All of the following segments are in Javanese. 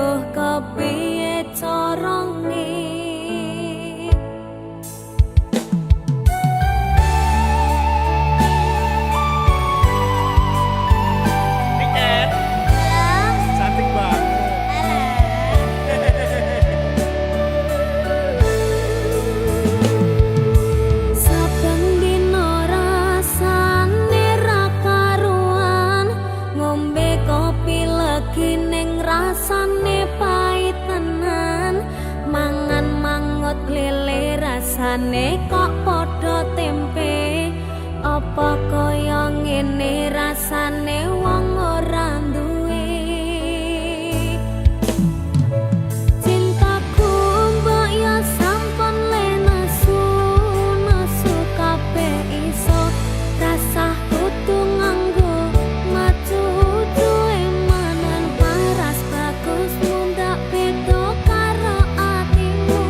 Mbuh kepiye carane. Niken, cantik banget. Saben dina rasane ra karuan, ngombe kopi legi ning rasane pait tenan, mangan mangut lele rasane kok padha tempe. Apa kaya ngene rasane wong ora duwe. Cintaku mbok ya sampun le nesu, nesu kabeh iso, rasah kudu nganggo macucu emanan. Paras bagus mundak beda karo atimu,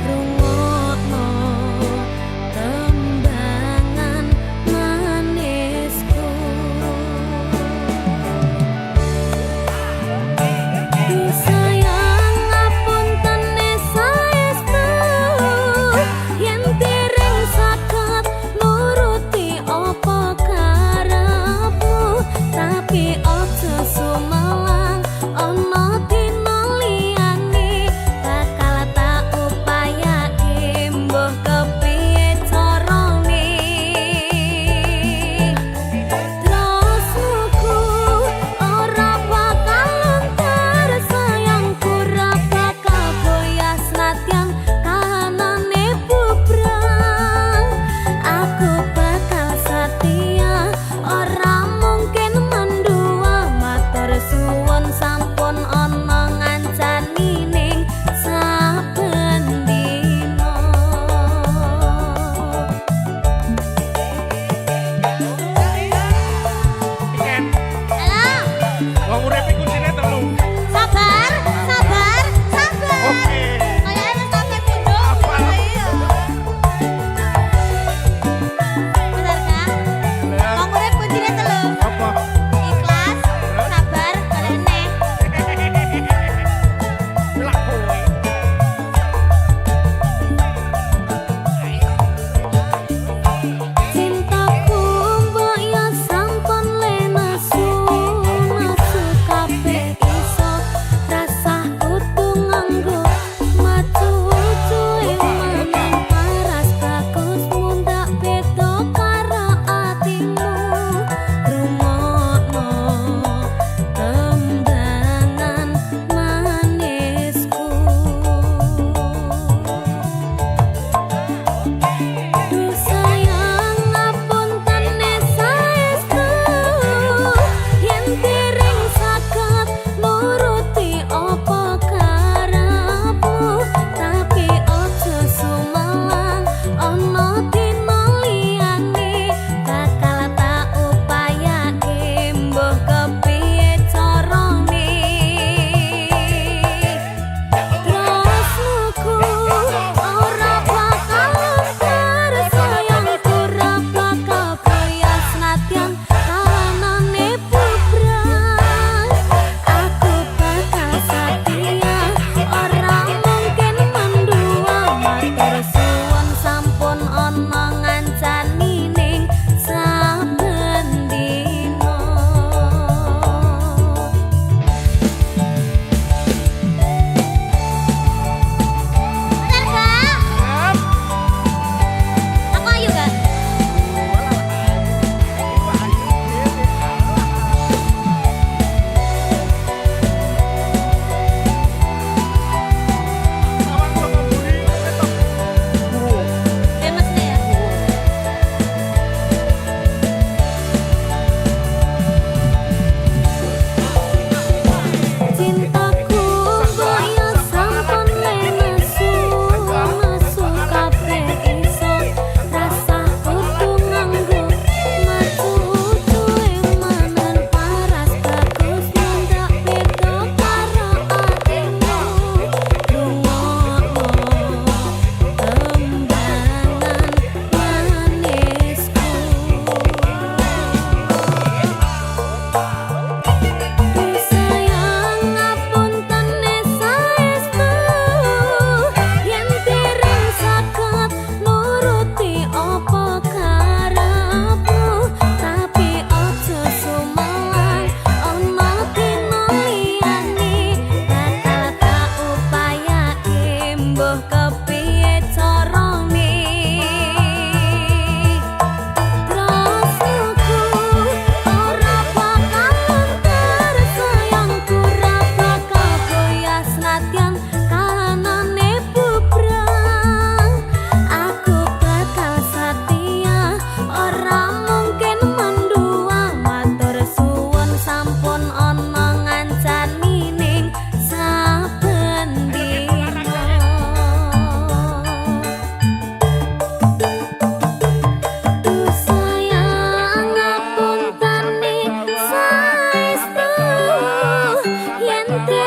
rungokno tembangan manisku.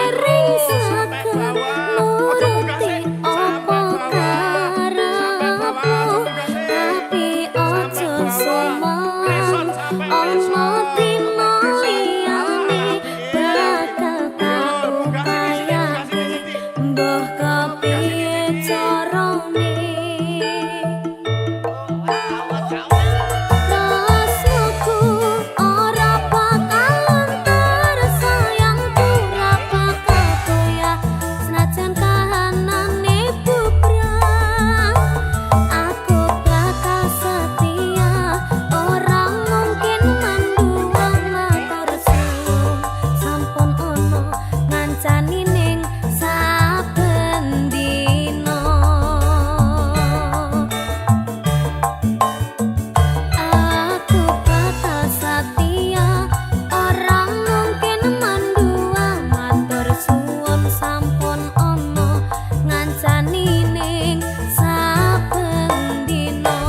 Dereng saged nuruti apa karepmu, tapi aja sumelang, ana dina liyane bakal tak upayake, mbuh kepiye carane. Tresnoku ora bakal luntur, sayangku ora bakal goyah, senajan kahanane bubrah. Aku bakal setia, ora mungkin mendua. Matur suwun sampun ono ngancani ning saben dina. Aku bakal setia, ora mungkin mendua. Matur suwun sampun ono ngancani ning saben dina.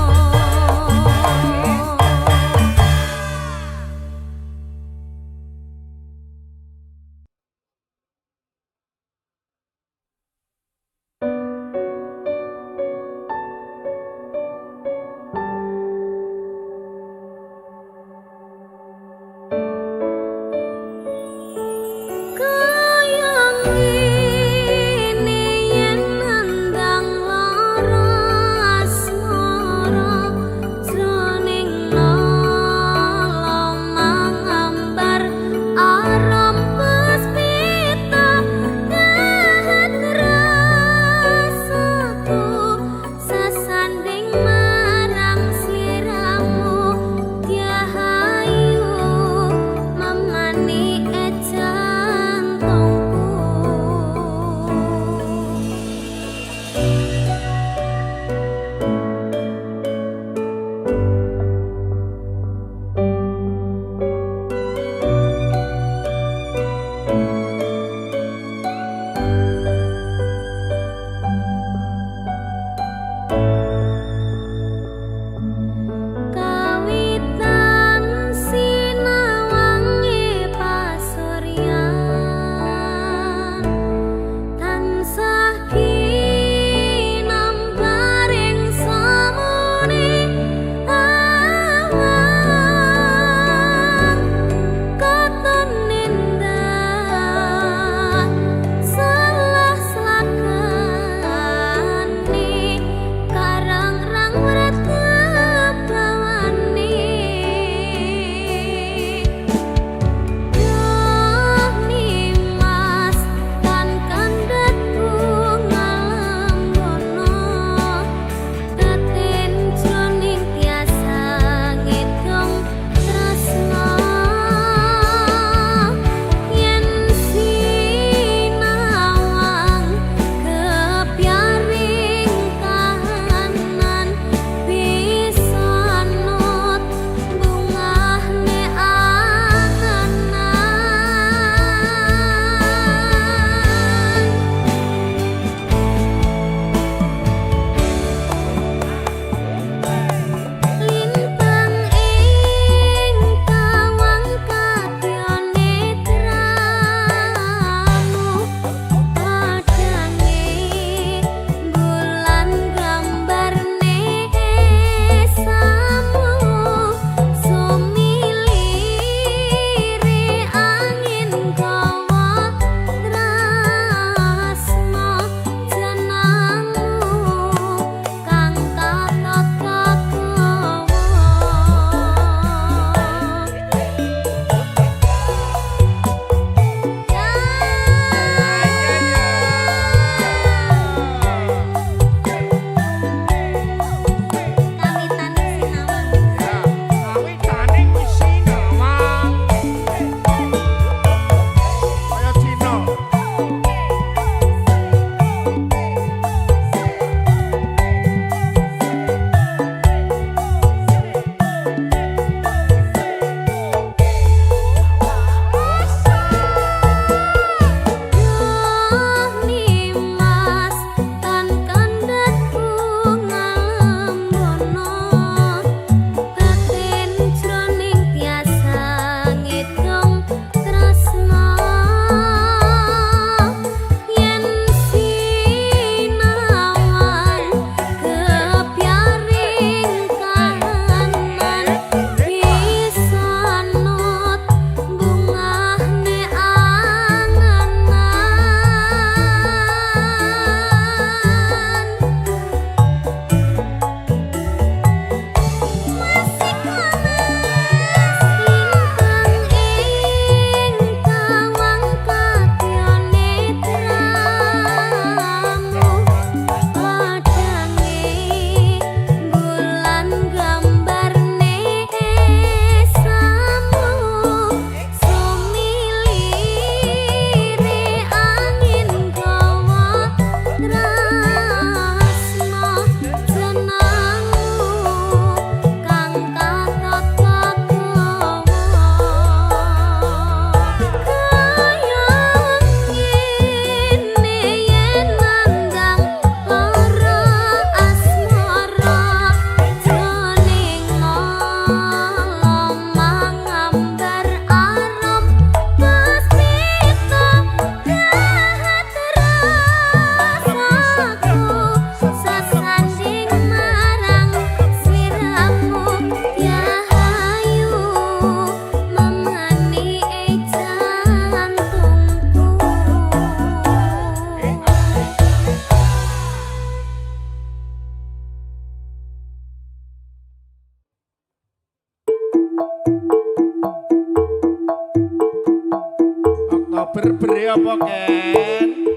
Apa, Ken?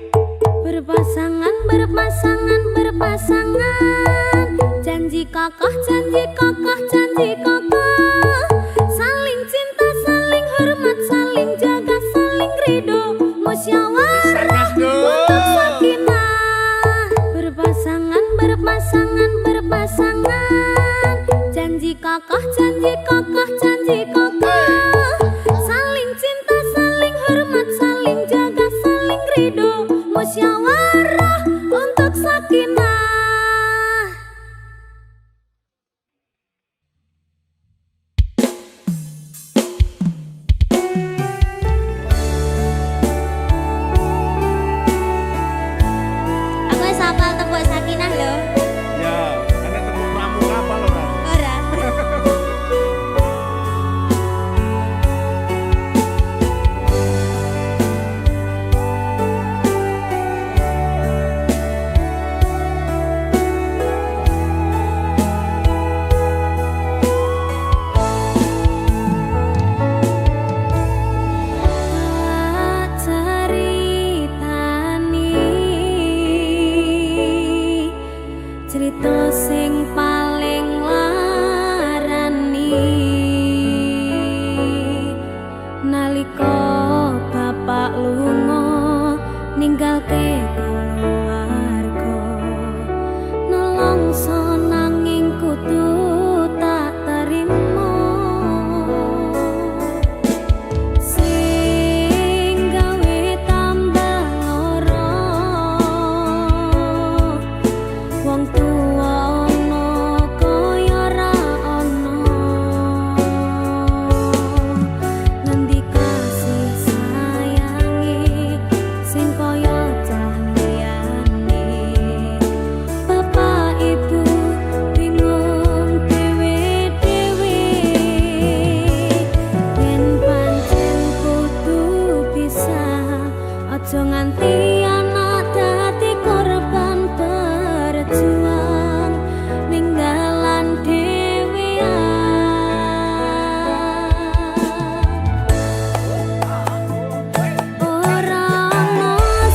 Berpasangan, berpasangan, berpasangan. Janji kokoh, janji kokoh, janji kokoh. Saling cinta, saling hormat, saling jaga, saling ridho. Musyawarah untuk sakinah. Berpasangan, berpasangan, berpasangan. Janji kokoh, janji kokoh, janji kokoh. Saling cinta, saling hormat, saling jaga, saling ridho. Musyawarah untuk sakinah. Aku wis hafal tembung sakinah lho. Ya, ana tembung pramuka apa lho, Ora? Ora. Tak ceritani cerita sing paling larani, nalika bapak lunga ninggalke keluarga, nelongso nanging kudu tak terima. Sing gawe tambah lara, wong tuwa ana kaya ra ana. Ngendi kasih sayange sing kaya cah liyane? Bapak ibu bingung dhewe-dhewe. Yen pancen kudu pisah, aja nganti anak dadi korban berjuang ninggalan dhewean. Ora ana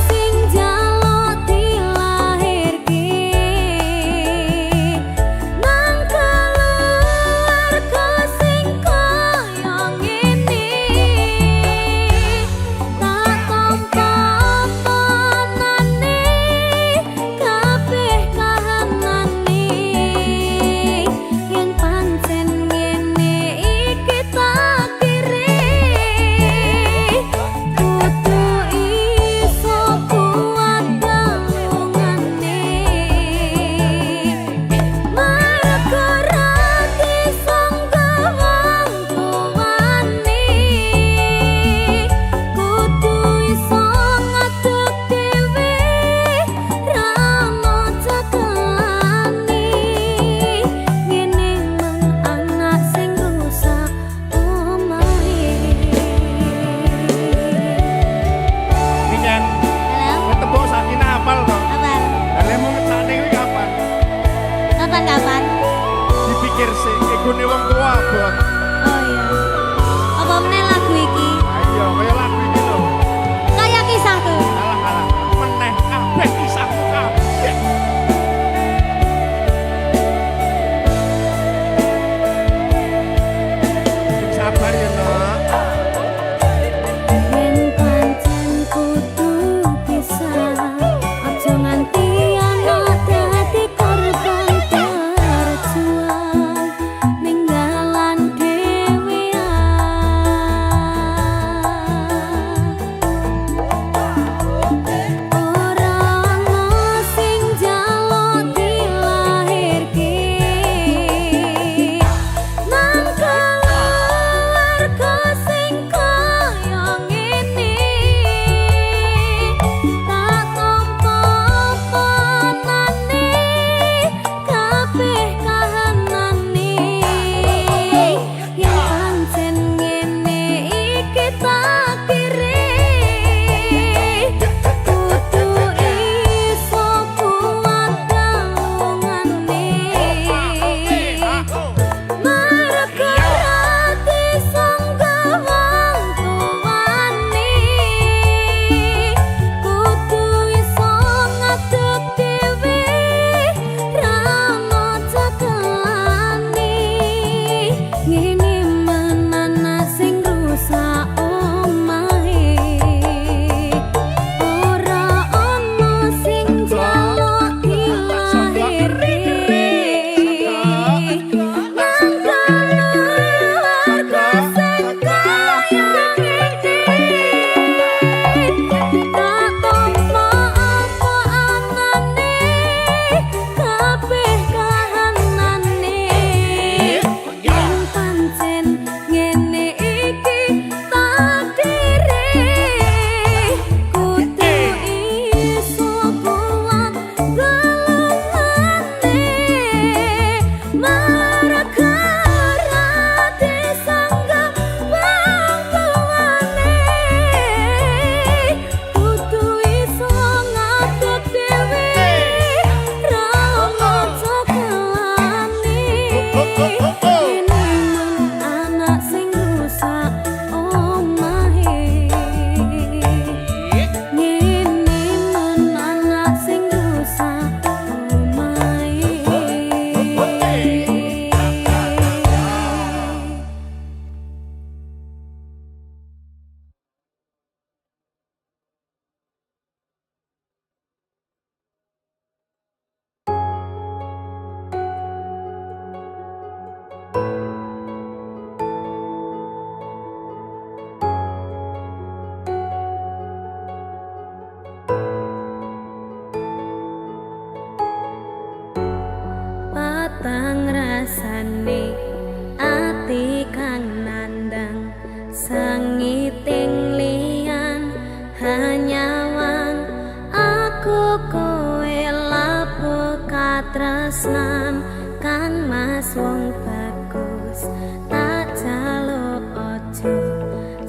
sing njaluk dilahirke nang keluarga sing kaya ngene. Tak tampa apanane kabeh kahanane, yen pancen ngene iki takdire, kudu iso kuat tanggungane. Mergo ra disangka wong tuane, kudu iso ngadeg dhewe, ra ono cekelane. Ngene mung anak sing rusak omahe. Niken, Halo, tembung sakinah hafal to? Apa? Lah lemu ngecane kuwi kapan? Kapan-kapan? Dipikir sih, egone wong tua abot. Oh iya. Apa meneh lagu iki? Ayo, kaya lagu iki lho. Kaya kisahku. Alah alah, meneh kabeh kisahmu kabeh. Sing sabar ya, Nak. Yen pancen kudu pisah, aja nganti anak dadi korban berjuang ninggalan dhewean. Ora Katresnan Kang Mas wong bagus tak jaluk aja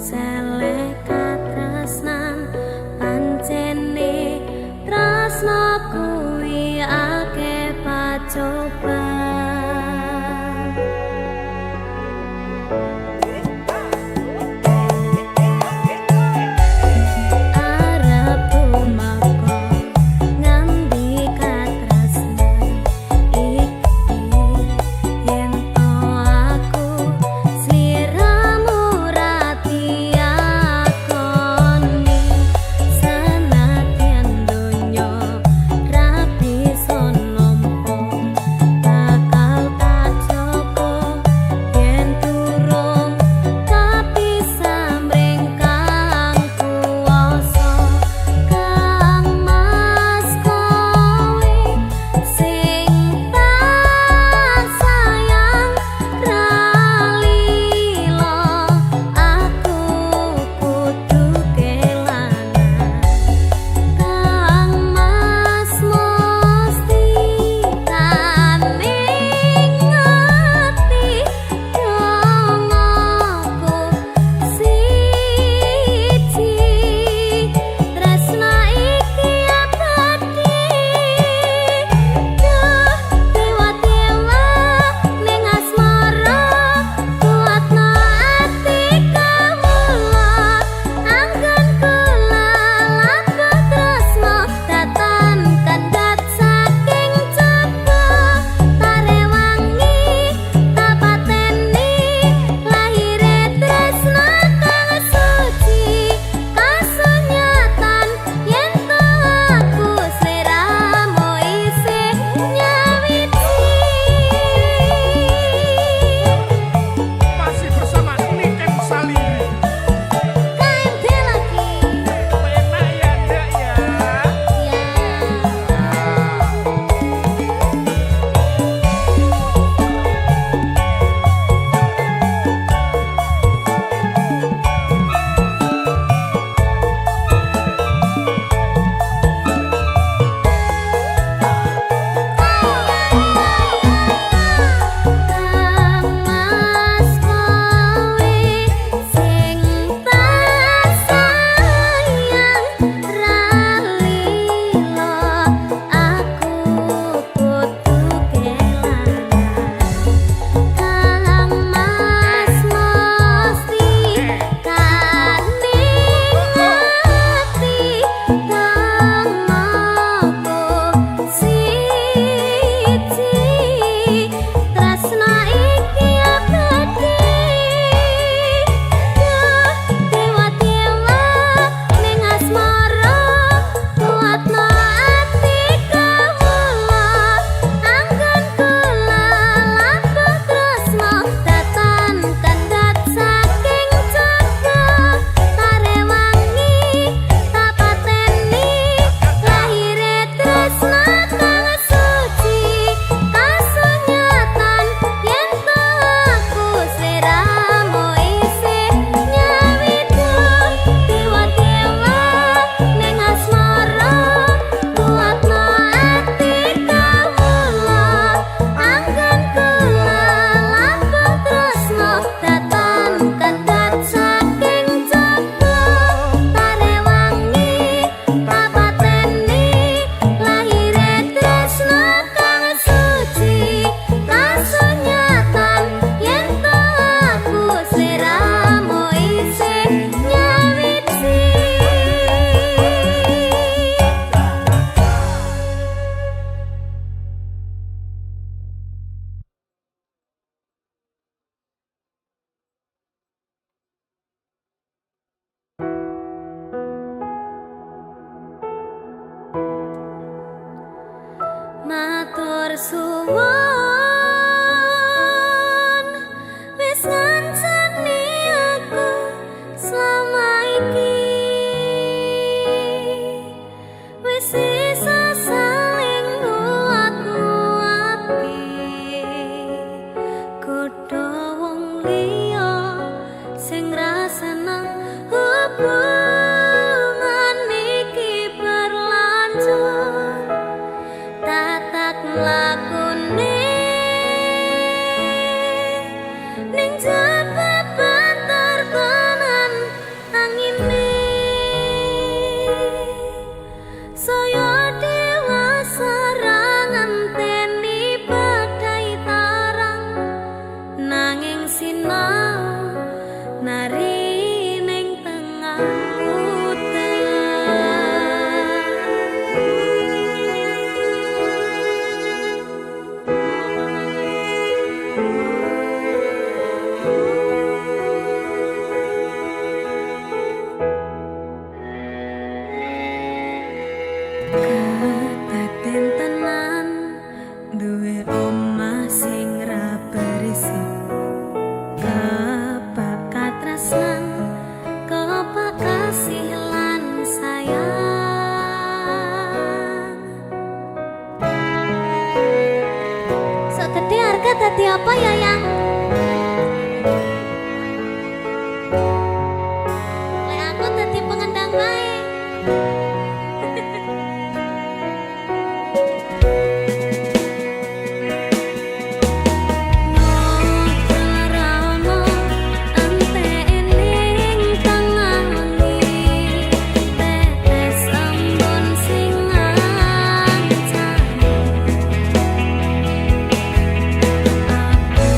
seleh katresnan pancene tresno kuwi akeh pacoban. Arep tumeka ngendi katresnan iki yen to aku sliramu ra diakoni senadyan donya ra bisa nampa bakal tak jaga yen durung kapisah mring kang kuwasa. Kang Mas kowe sing tak sayang ra lila aku kudu kelangan. Kang Mas mesti kaning ngerti dongaku siji tresna iki abadi. Duh dewa-dewa ning asmara kuatno ati kawula anggon kula labuh tresna datan kandhat saking jaba tarewangi tak pateni lahire tresna kang suci kasunyatan yen to aku sliramu isih nyawiji. Masih bersama Niken Salindri. KMD lagi. Enak ya, Nduk ya. Ya. Kang Mas kowe sing tak sayang ra lila aku kudu kelangan. Kang Mas mesti kaning ngerti dongaku siji tresna iki abadi. Duh dewa-dewa ning asmara kuatno ati kawula anggon kula labuh tresna datan kandhat saking jaba tarewangi tak pateni lahire tresna kang suci kasunyatan yen to aku sliramu isih nyawiji. Dewa-dewa ning asmara kuatno ati kawula anggon kula labuh tresna datan kandhat saking jaba tarewangi tak pateni lahire tresna kang suci kasunyatan yen to aku sliramu isih nyawiji. Matur suwun wis ngancani aku selama iki wis isa saling nguat-nguati godho wong liya sing ra seneng hubungan iki berlanjut tatak mlaku. Rasane ning jaba banter tenan angine, saya dewasa ra ngenteni badai tarang, nanging sinau nari ning tengah udan. Kedaden tenan duwe omah sing ra berisik, kebak katresnan, kebak kasih lan sayang. Sok gede harga dadi apa ya, Yang? Lek aku dadi pengendang wae. Ngobrol ra ono enteke ning tengah wengi, tetes embun sing ngancani. Aku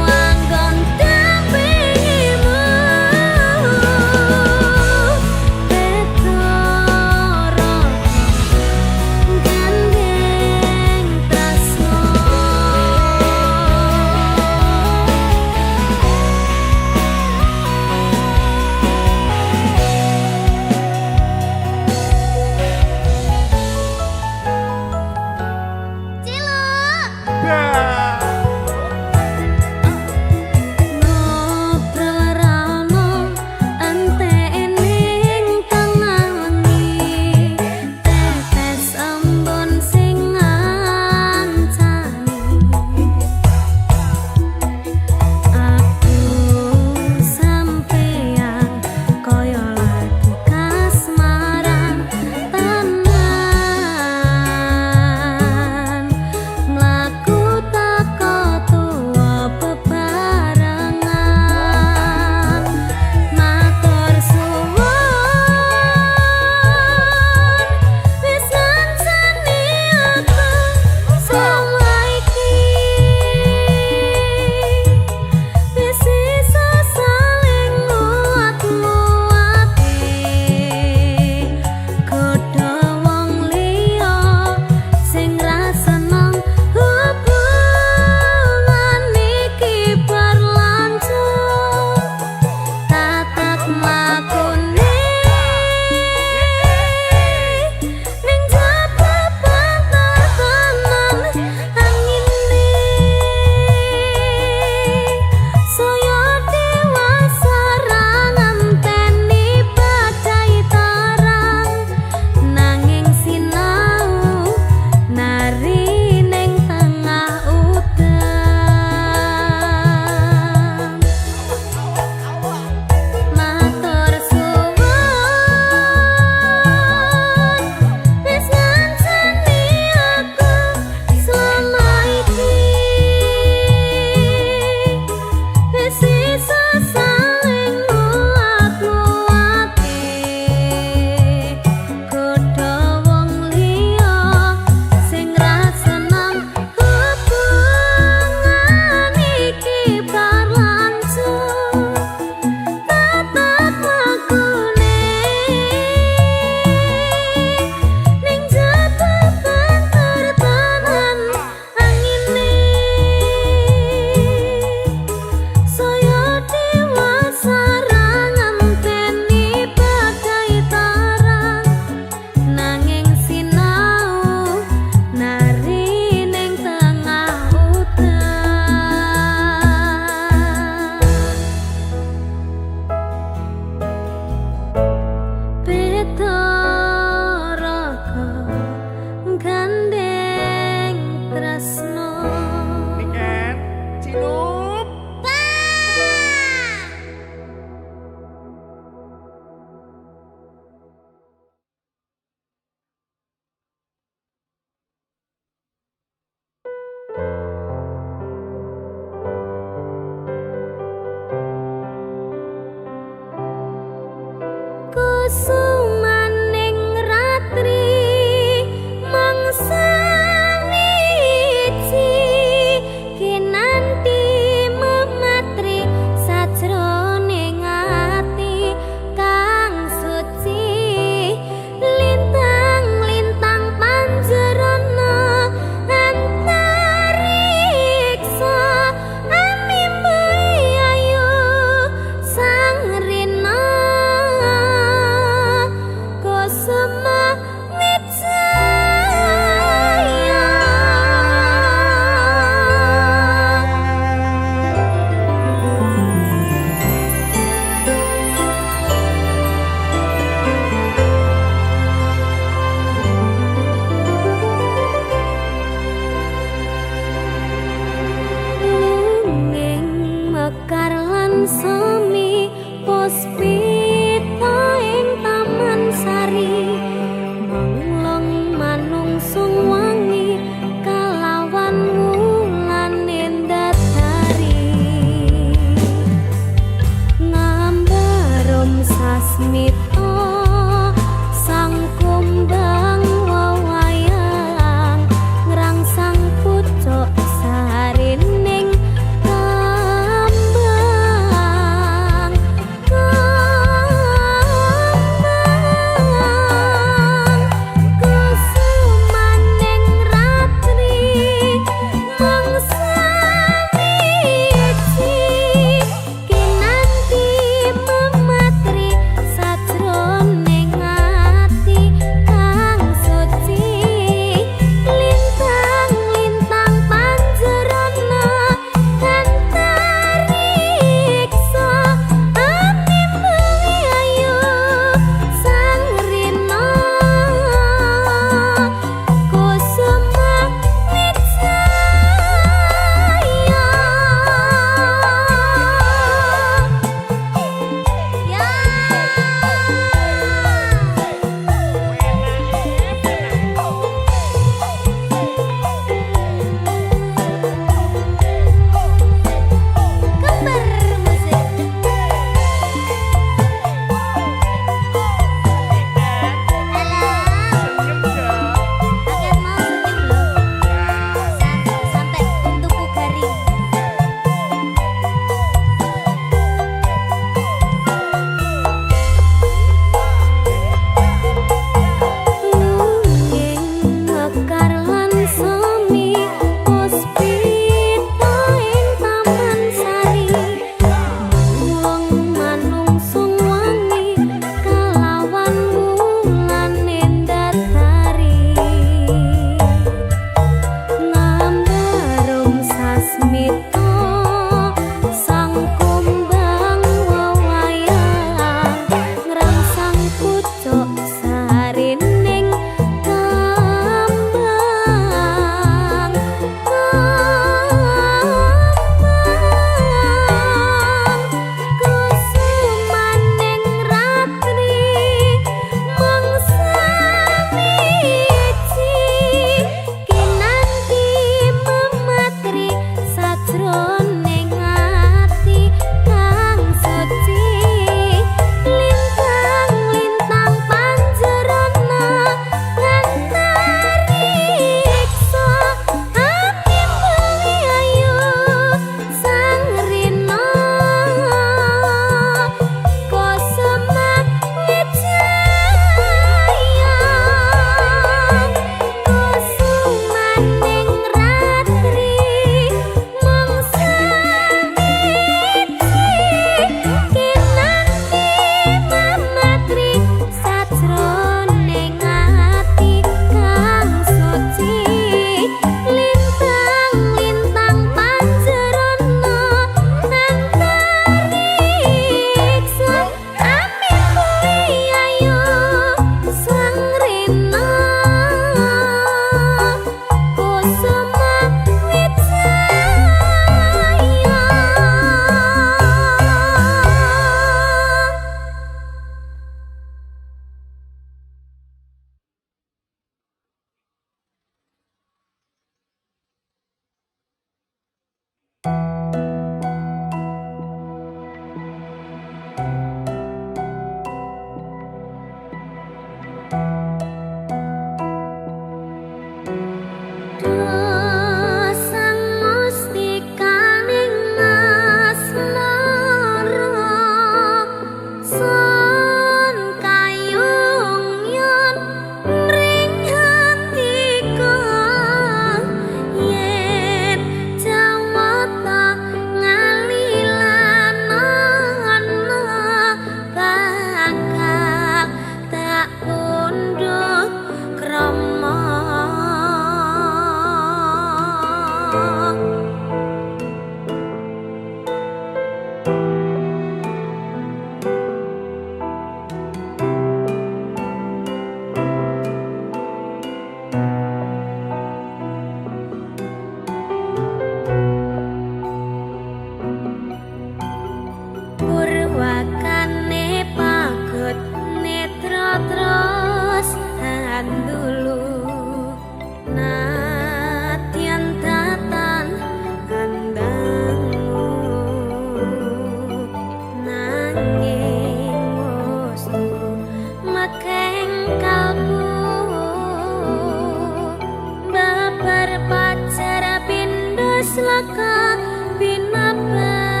Wis laka binabar.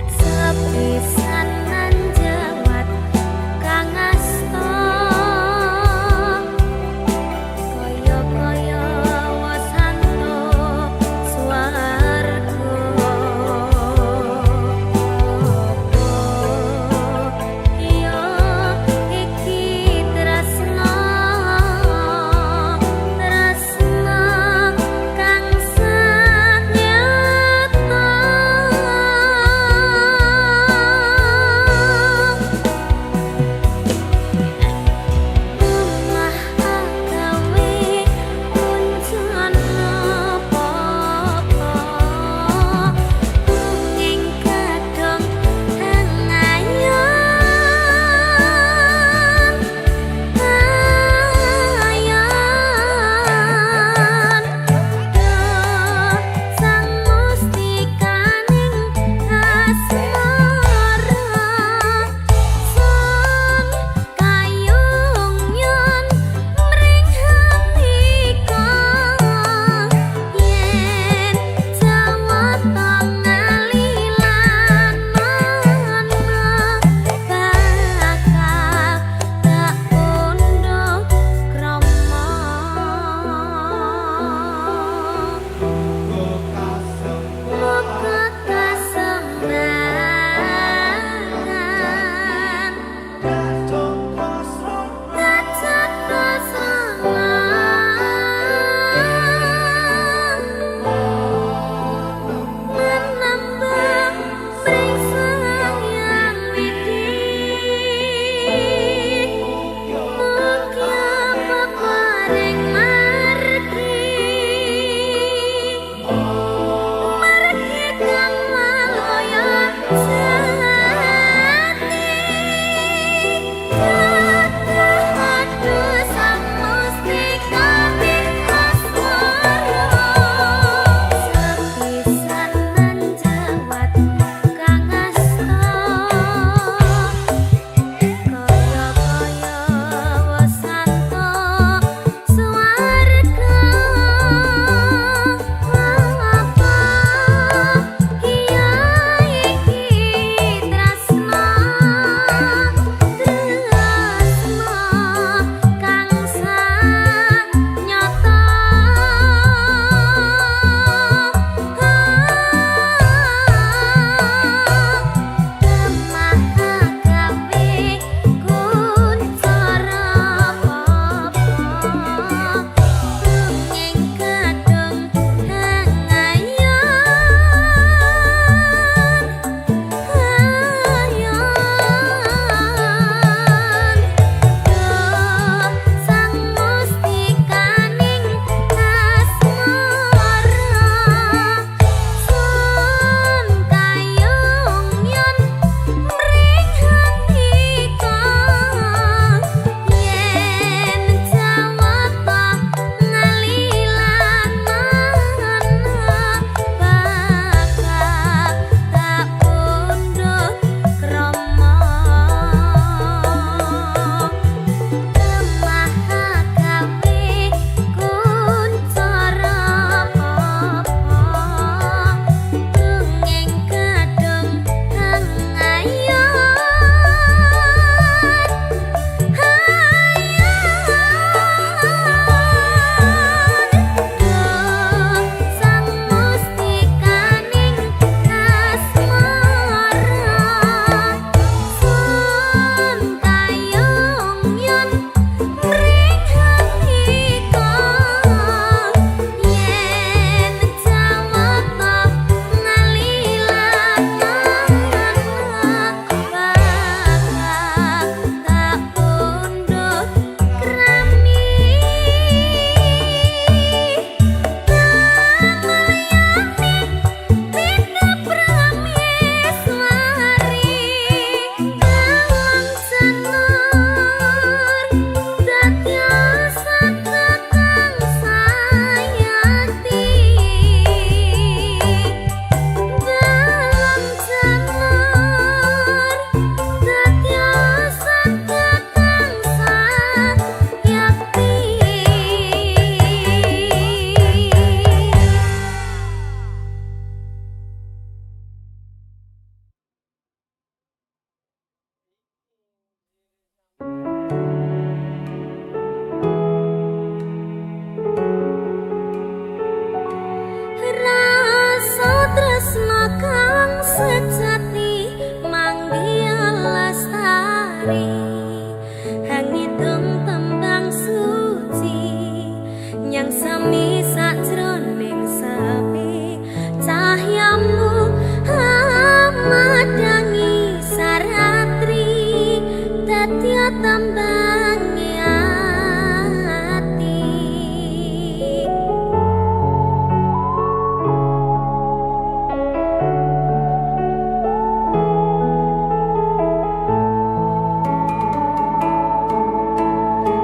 Sepisan nanjewat kang asta, kaya-kaya wasanto swarga. Apa ya iki tresna?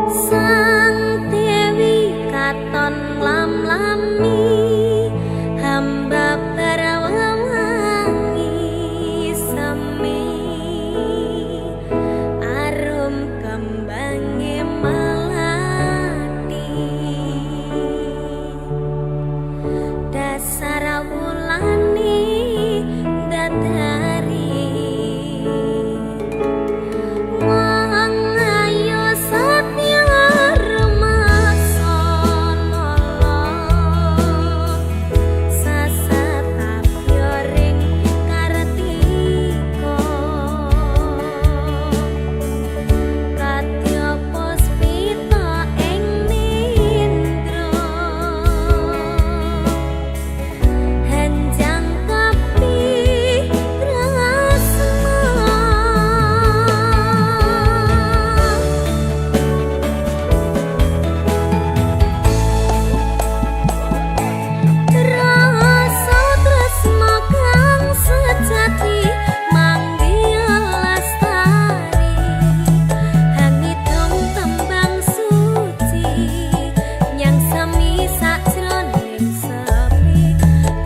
Sang Dewi katon lam-lami hamba perwangi semi arum kembange melati dasar wulane dadari wong ayu satya rumasa lolo sasatapya ring kartika kadya puspita ing nindra henjang kapi tresna. Rasa tresna kang sejati manggih lestari hangidung tembang suci nyang semi sajroning sepi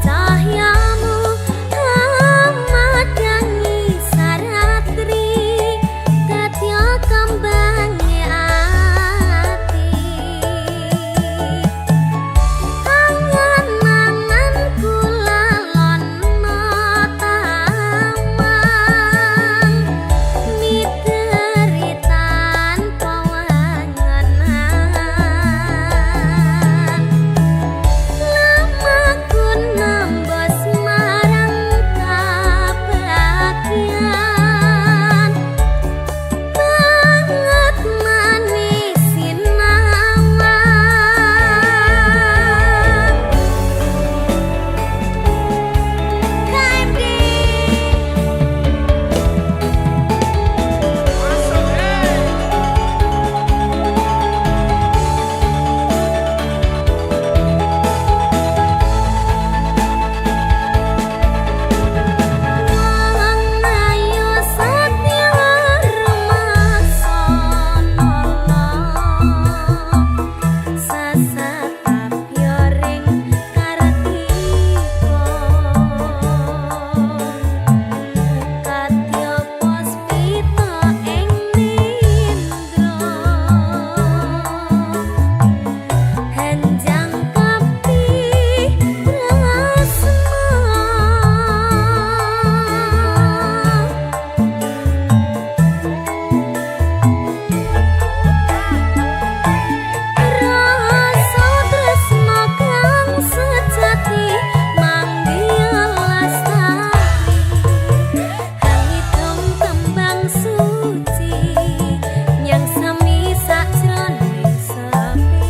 cahyamu amadangi saratri kadya kembange ati. Angan-angan kula lono tamang mideri tanpa wangenan lamaku nembus marang kabagyan banget manis sinawang. KMD. Masuk eh. Wong ayu satya rumasa nala sasatapya ring kartika kadya puspita ing nindra henjang kapi tresna. Rasa tresna kang sejati manggih lestari hangidung tembang suci nyang semi sajroning sepi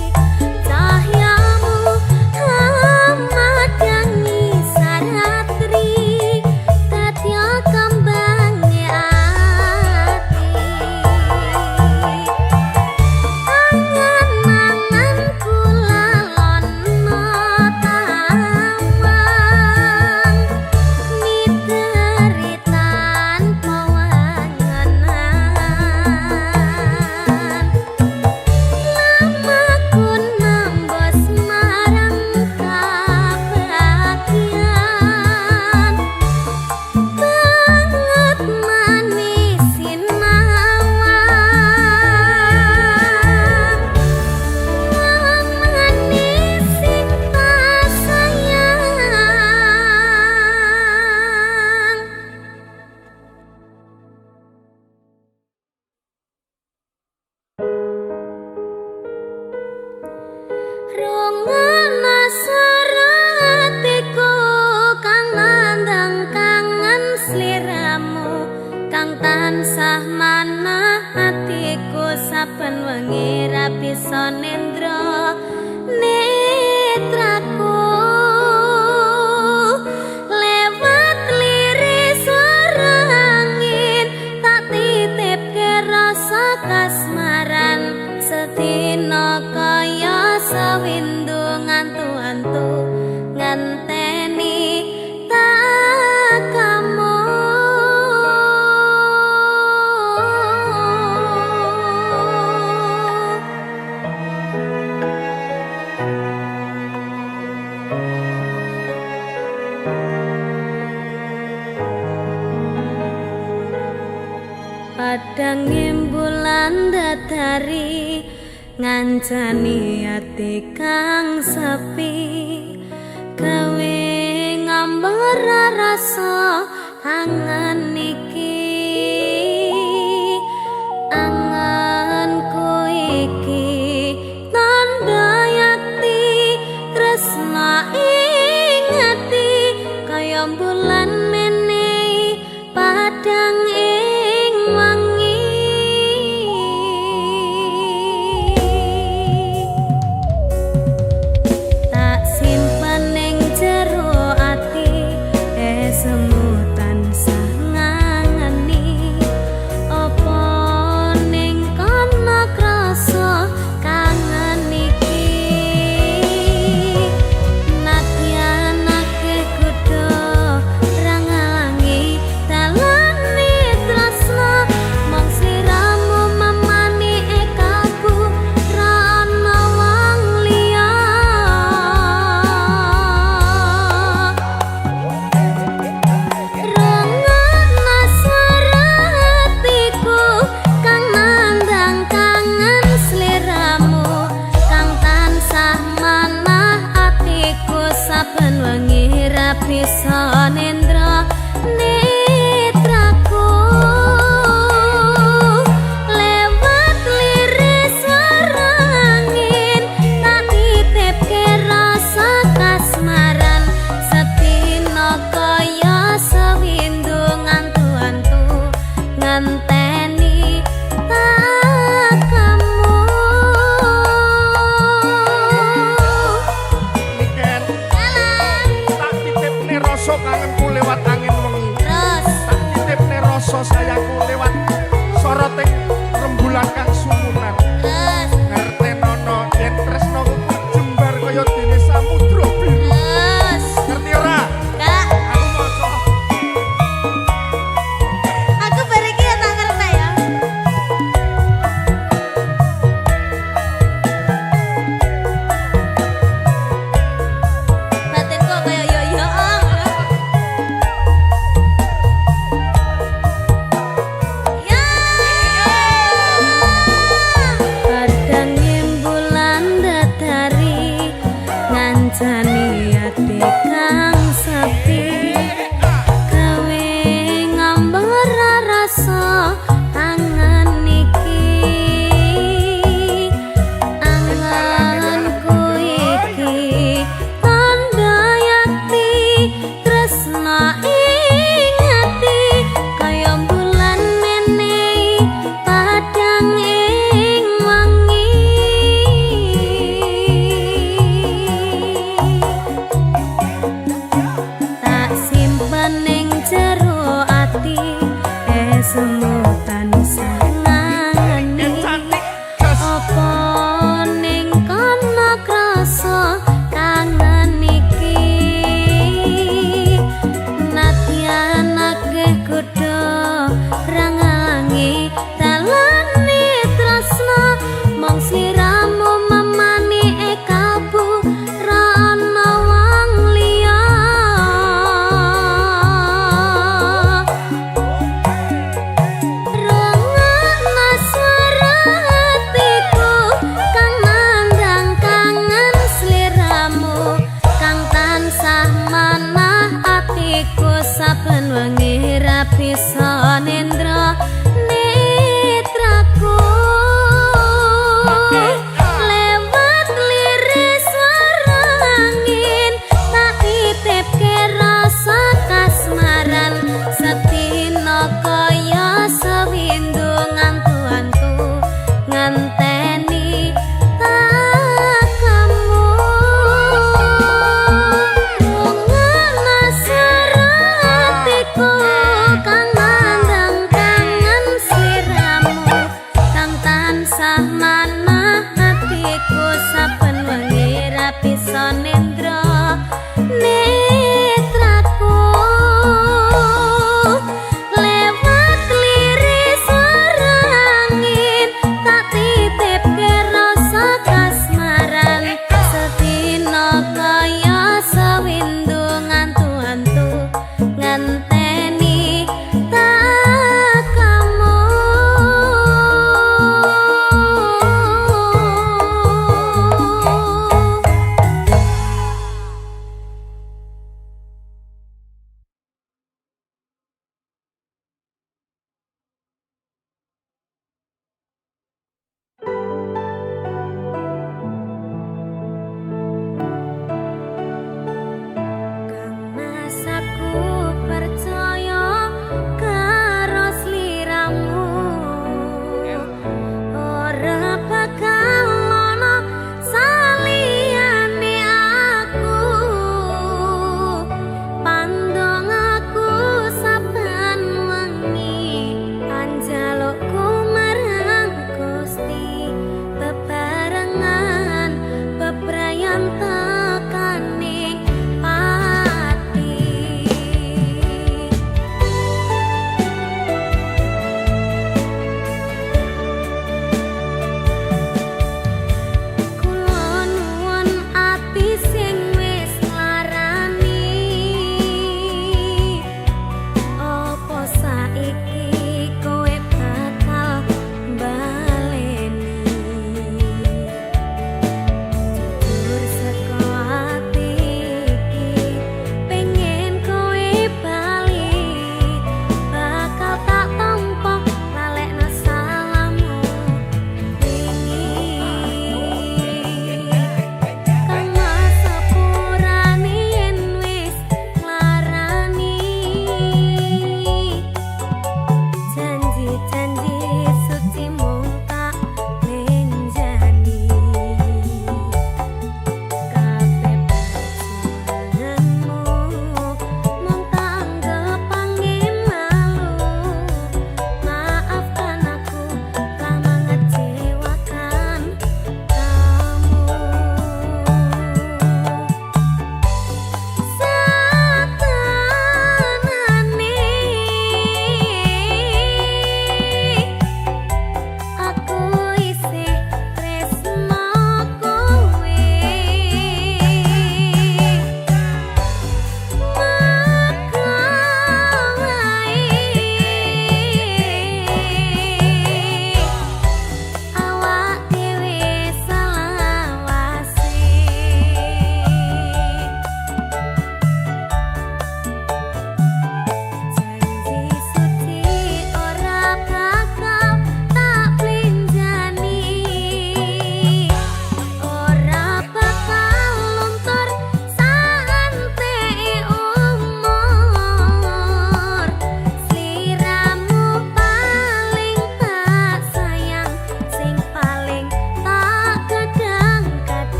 cahyamu amadangi saratri dadya kembange ati. Angan-angan kula lono tamang mideri tanpa wangenan lamaku nembus marang kabagyan banget manis sinawang wong manis sing tak sayang. Rungokno suratiku kang nandang kangen sliramu kang tansah manah atiku saben wengi ra bisa nendra netraku lewat liris swara angin tak titipke rasa kasmaran sedina kaya sewindu ngantu-antu ngenteni takamu. Padange bulan datari ngancani ati kang sepi, gawe ngambar rasa angan iki. Anganku iki tanda yakti tresna ing ati, kaya bulan menehi padang ing wangi. Tak simpen ning jero ati, esemu tansah ngangeni.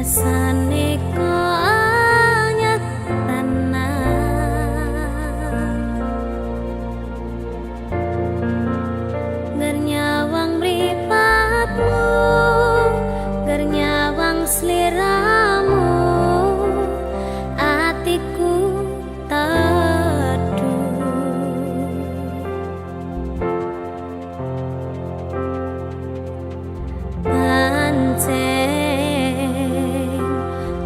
Rasane kok anyar tenan. Gernyawang mripatmu, gernyawang sliramu, atiku teduh. Pancen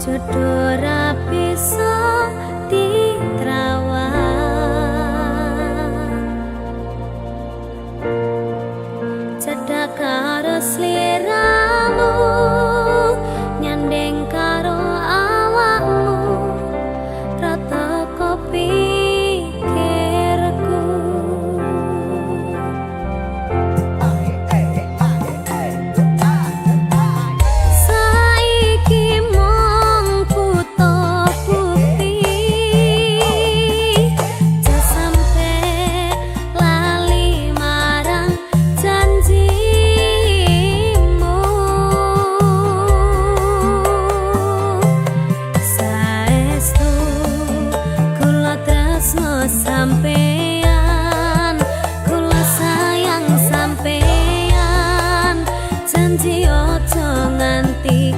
jodoh ra bisa ditrawang, cedhak karo sliramu, nyandeng karo awakmu, rata teko pikirku. Saiki mung butuh bukti, aja sampe lali marang janjimu. Saestu kula tresno sampeyan, kula sayang sampeyan, janji aja nganti